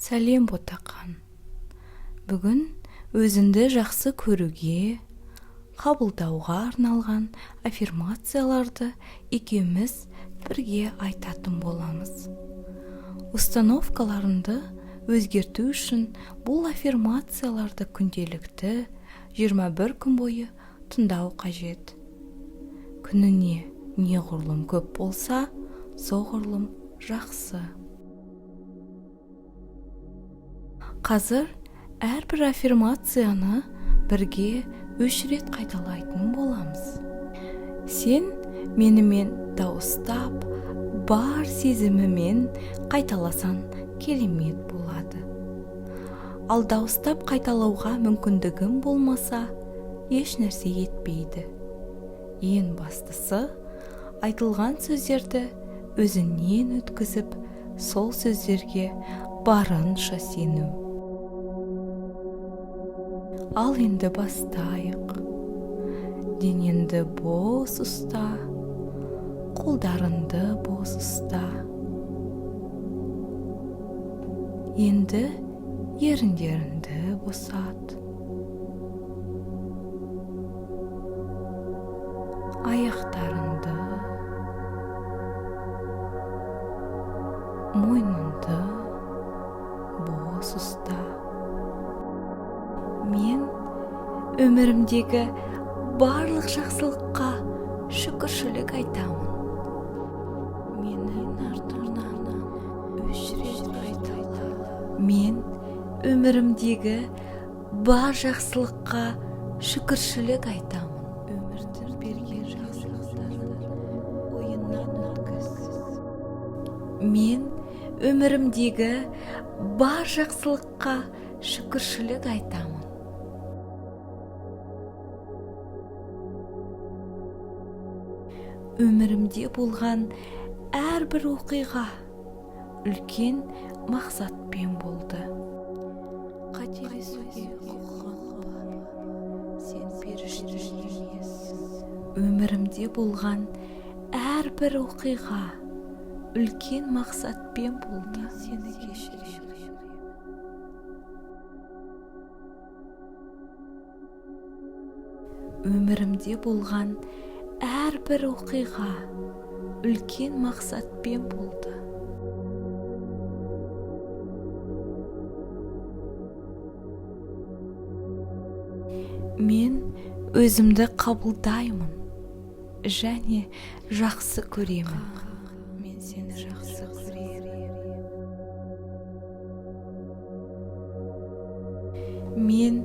Сәлем, Ботақан! Бүгін өзіңді жақсы көруге, қабылдауға арналған аффирмацияларды екеуміз бірге айтатын боламыз. Установкаларыңды өзгерту үшін бұл аффирмацияларды күнделікті 21 күн бойы тыңдау қажет. Күніне неғұрлым көп болса, соғұрлым жақсы. Қазір әрбір аффирмацияны бірге 3 рет қайталайтын боламыз. Сен менімен дауыстап, бар сезімімен қайталасаң, керемет болады. Ал дауыстап қайталауға мүмкіндігім болмаса, еш нәрсе етпейді. Ең бастысы, айтылған сөздерді өзіңнен өткізіп, сол сөздерге барынша сену. Ал енді бастайық. Денеңді бос ұста, қолдарыңды бос ұста. Енді еріндеріңді босат. Аяқтарыңды, мойныңды бос ұста. Мен өмірімдегі барлық жақсылыққа шүкіршілік айтамын. Менің артымнан 3 рет қайтала. Мен өмірімдегі бар жақсылыққа шүкіршілік айтамын. Өмірдің берген жақсылықтарын ойыңнан өткіз. Мен өмірімдегі бар жақсылыққа шүкіршілік айтамын. Өмірімде болған әрбір оқиға үлкен мақсатпен болды. Қателесуге құқығың бар. Сен періште емессің. Өмірімде болған әрбір оқиға үлкен мақсатпен болды. Сені кешіремін. Өмірімде болған әрбір оқиға үлкен мақсатпен болды. Мен өзімді қабылдаймын және жақсы көремін. Мен сені жақсы көремін. Мен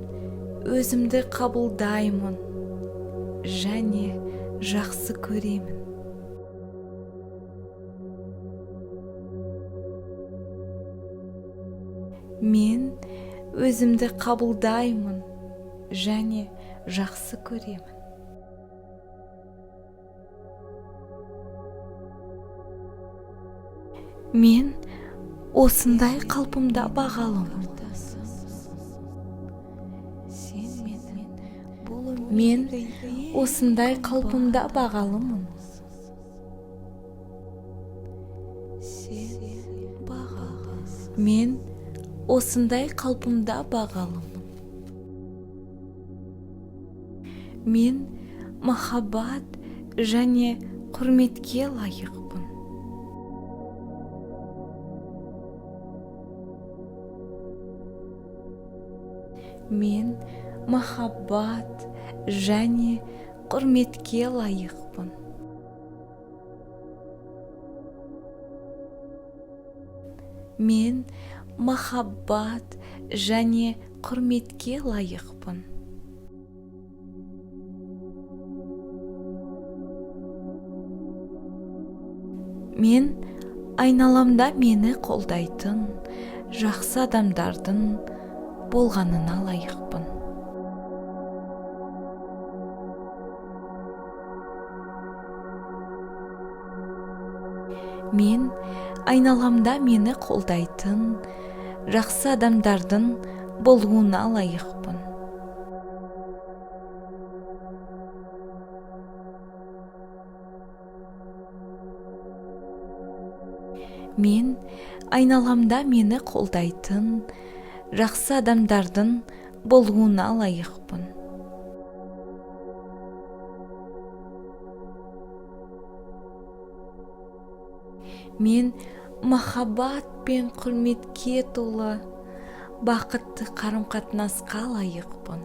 өзімді қабылдаймын және жақсы көремін. Мен өзімді қабылдаймын және жақсы көремін. Мен осындай қалпымда бағалымын. Мен осындай қалпымда бағалымын. Мен осындай қалпымда бағалымын. Мен махаббат және құрметке лайықпын. Мен махаббат және құрметке лайықпын. Мен махаббат және құрметке лайықпын. Мен айналамда мені қолдайтын жақсы адамдардың болғанына лайықпын. Мен айналамда мені қолдайтын жақсы адамдардың болуына лайықпын. Мен Айналамда мені қолдайтын жақсы адамдардың болуына лайықпын. Мен махаббат пен құрметке толы бақытты қарым-қатынасқа лайықпын.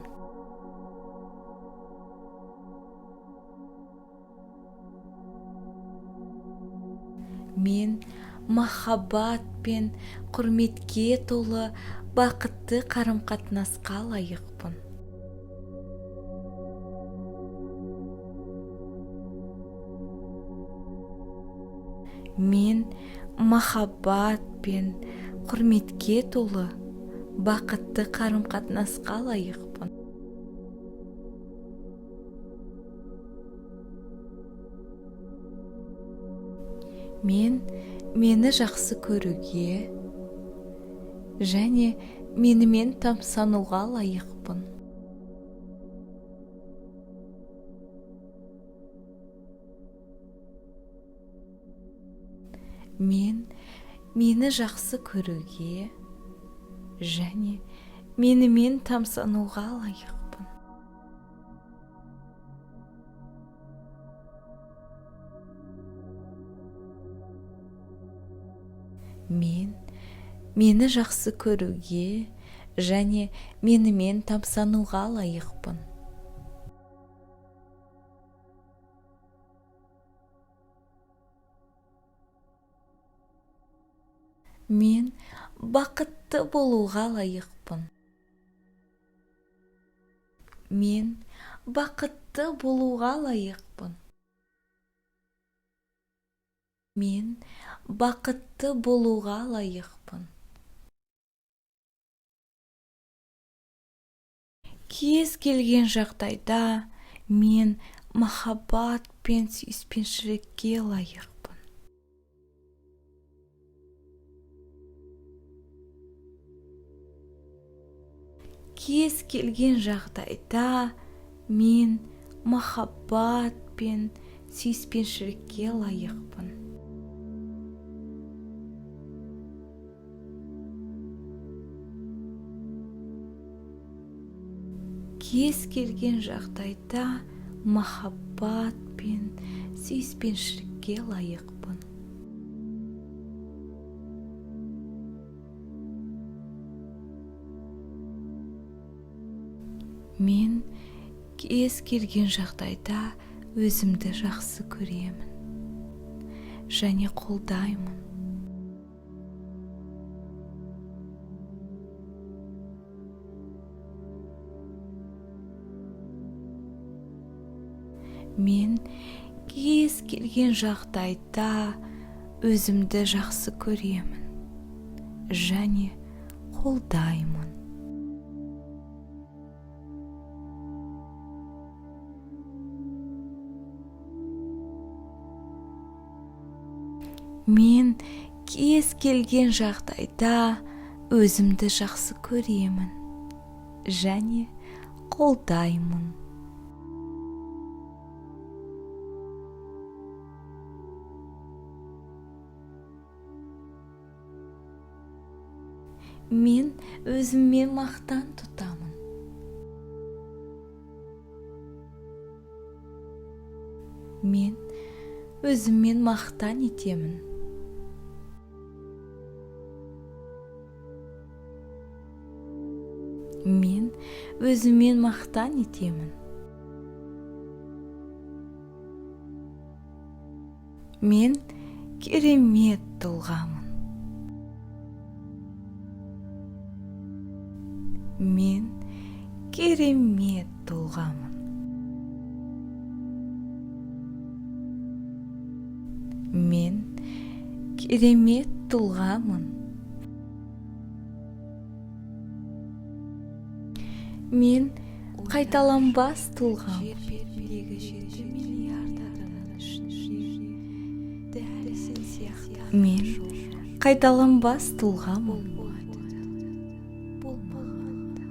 Мен махаббат пен құрметке толы бақытты қарым-қатынасқа лайықпын. Мен махаббат пен құрметке толы бақытты қарым-қатынасқа лайықпын. Мен мені жақсы көруге және менімен тамсануға лайықпын. Мен мені жақсы көруге және менімен тамсануға лайықпын. Мен мені жақсы көруге және менімен тамсануға лайықпын. Мен бақытты болуға лайықпын. Мен бақытты болуға лайықпын. Мен бақытты болуға лайықпын. Кез келген жағдайда мен махаббат пен сүйіспеншілікке лайықпын. Кез келген жағдайда мен махаббат пен сүйіспеншілікке лайықпын. Кез келген жағдайда махаббат пен сүйіспеншілікке лайықпын. Мен кез келген жағдайда өзімді жақсы көремін және қолдаймын. Мен кез келген жағдайда өзімді жақсы көремін және қолдаймын. Мен кез келген жағдайда өзімді жақсы көремін және қолдаймын. Мен өзіммен мақтан тұтамын. Мен өзіммен мақтан етемін. Мен өзіммен мақтан етемін. Мен керемет тұлғамын. Мен керемет тұлғамын. Мен керемет тұлғамын. Мен қайталанбас тұлғам. Жер бетіндегі 7 миллиард адамның ішінде дәл сен сияқты адам Мен жоқ. қайталанбас тұлғамын. Болмайды да, болмаған да.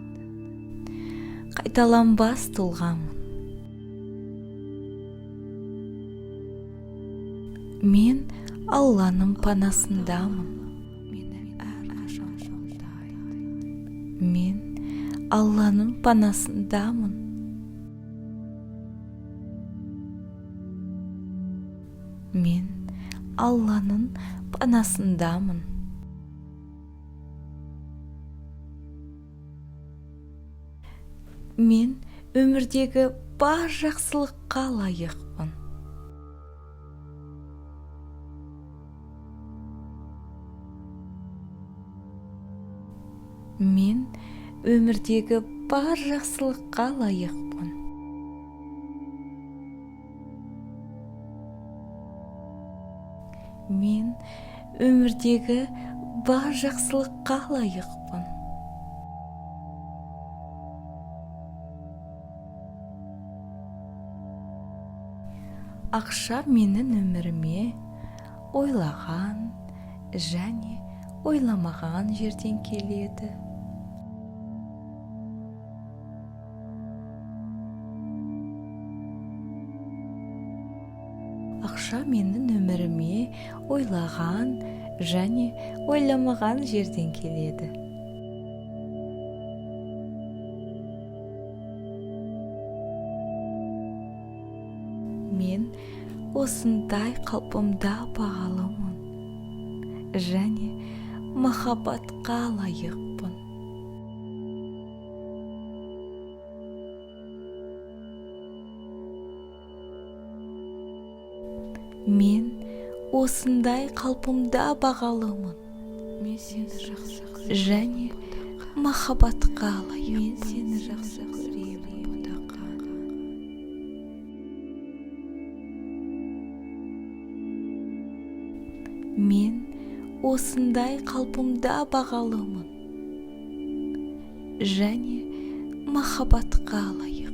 Қайталанбас тұлғамын. Мен Алланың панасындамын. Мені Мен Алланың панасындамын. Мен Алланың панасындамын. Мен өмірдегі бар жақсылыққа лайықпын. Мен өмірдегі бар жақсылыққа лайықпын. Мен өмірдегі бар жақсылыққа лайықпын. Ақша менің өміріме ойлаған және ойламаған жерден келеді. Ақша менің өміріме ойлаған және ойламаған жерден келеді. Мен осындай қалпымда бағалымын және махаббатқа лайықпын. Мен осындай қалпымда бағалымын. Мен сені жақсы көремін, және Ботақан. Махаббатқа лайықпын. Мен сені жақсы көремін, Ботақан. Мен осындай қалпымда бағалымын және махаббатқа лайықпын.